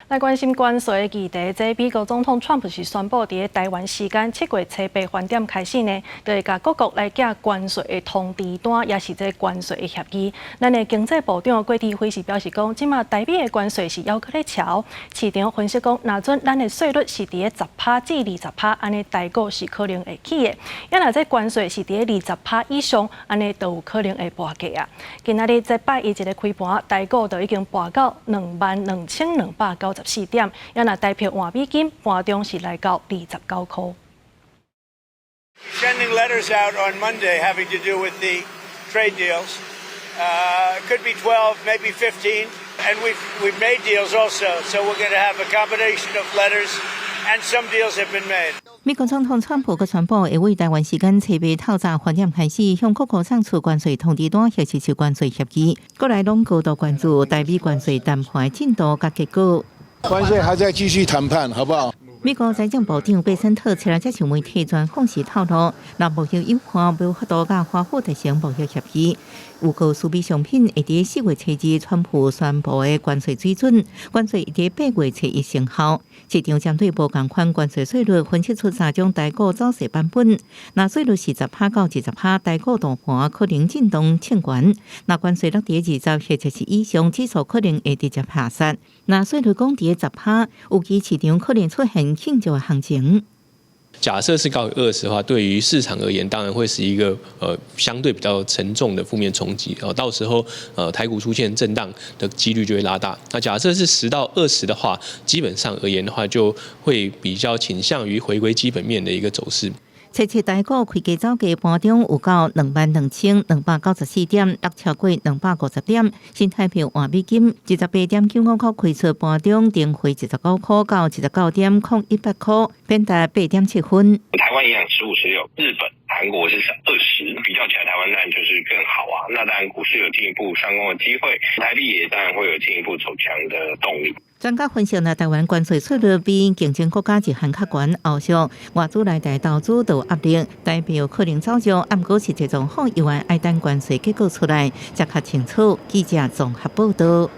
來關心關稅的議題，這美國總統川普是宣布，佇台灣時間7月初八飯點開始呢，就會共各國來寄關稅的通知單，也是這關稅的協議。咱的經濟部長郭台輝是表示講，這馬台美的關稅是猶閣咧喬。市場分析講，若準咱的稅率是佇10%至20%，按呢台股是可能會起的。啊若這關稅是佇20%以上，按呢就有可能會跋價啊。今仔日這拜一一个開盤，台股就已經跋到22,294點，啊若台幣換美金盤中是來到29箍。 Sending letters out on Monday having to do with the trade deals. Could be 12, maybe 15, and we've made deals also. So we're going to have a combination of letters, and some deals have been made. 美國總統川普閣宣布，會對台灣時間初八透早飯點開始，向各國送出關稅通知單，或是是關稅協議。國內攏高度關注台美關稅談判進度佮結果。關稅還在繼續談判，好不好？美國財政部長貝森特初六接受媒體專訪時透露，若貿易有盼無法度佮華府達成貿易協議，有高輸美商品會佇4月初二川普宣布的關稅水準，關稅會佇8月初一生效。市場針對無仝款關稅稅率分析出三種台股走勢版本。若稅率是10%到20%，台股大盤可能震盪衝懸；若關稅落佇20或者是以上，指數可能會直接下殺。若稅率降佇十趴，預期市場可能出現慶祝行情。假設是高於二十的話，對於市場而言，當然會是一個相對比較沉重的負面衝擊哦。到時候台股出現震盪的幾率就會拉大。那假設是10到20的話，基本上而言的話，就會比較傾向於回歸基本面的一個走勢。初七台股開低走低，盤中有到22,294點，落超過250點。新台幣換美金28.95箍開出，盤中重回29箍到29.018箍，貶值8.7分。台灣影響15、16，日本、韓國是二十，比較起來，台灣當然就是更好啊。那當然股市有進一步上攻的機會，台幣也當然會有進一步走強的動力。專家分析呢，台灣關稅稅率比競爭國家日韓較懸，後續外資來台投資都有壓力，台幣可能走弱，毋過實際狀況猶原愛等關稅結果出來，才較清楚。記者綜合報道。